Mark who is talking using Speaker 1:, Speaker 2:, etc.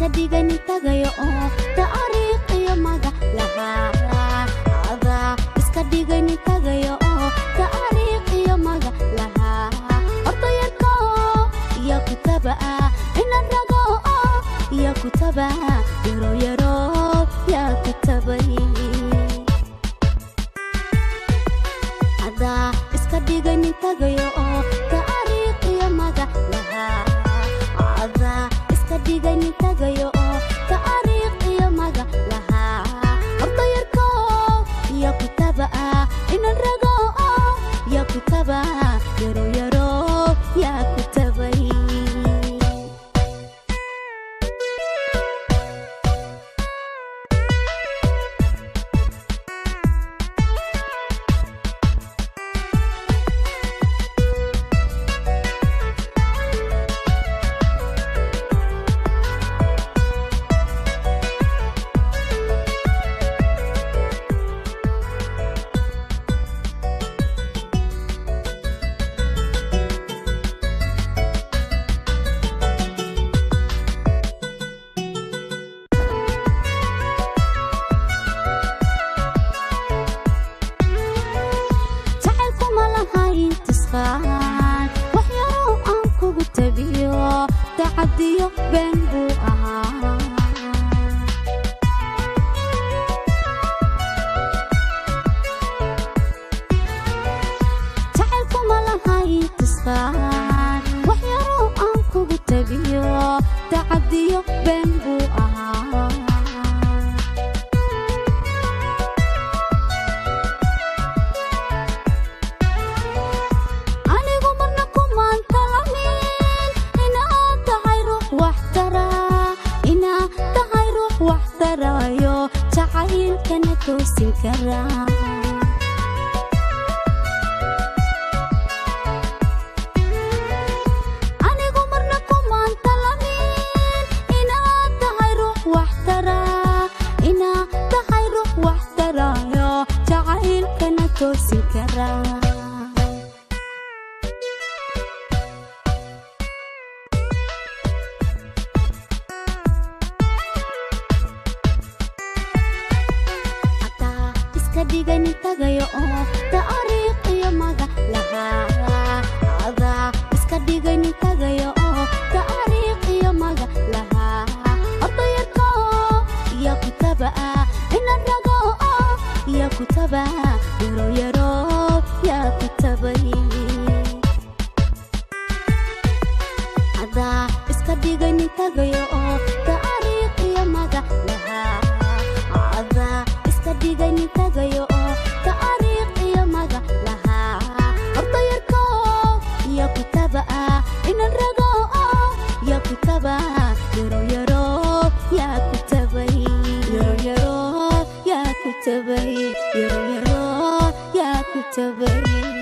Speaker 1: iska dhigani tagayo oo taariikh iyo magac lahaa adaa iska dhigani tagayo oo taariikh iyo magac lahaa horta yarko iyo kutaba inaan rago iyo kutaba yaro yaro yaa kutabay adaa iska dhigani tagayo oo taariikh iyo magac lahaa adaa iska dhigani tagayo oo taariikh iyo magac lahaa horta yarko iyo kutaba inaan rago iyo kutaba yaro yaro yaa kutabay waxyaabo aan kugu tabiyo tacadiyo been buu ahaa jacaylku ma lahayn tusqaan waxyaabo aan kugu tabiyo tacadiyo been buu ahaa jacaylkana toosin karaa anigu marna kumaan talamin inaad tahay ruux waxtara inaad tahay ruux waxtaraayo jacaylkana toosin karaa dhigani tagayo oo taariikh iyo magac lahaa adaa iska dhigani tagayo oo taariikh iyo magac lahaa horta yarko iyo kutaba inaan rago iyo kutaba yaro yaro yaa kutabay adaa iska dhigani tagayo oo taariikh iyo magac lahaa adaa iska dhigani tagayo oo taariikh iyo magac lahaa horta yarko iyo kutaba inaan rago iyo kutaba yaro yaro yaa kutabay yaro yaro yaa kutabay yaro yaro yaa kutabay.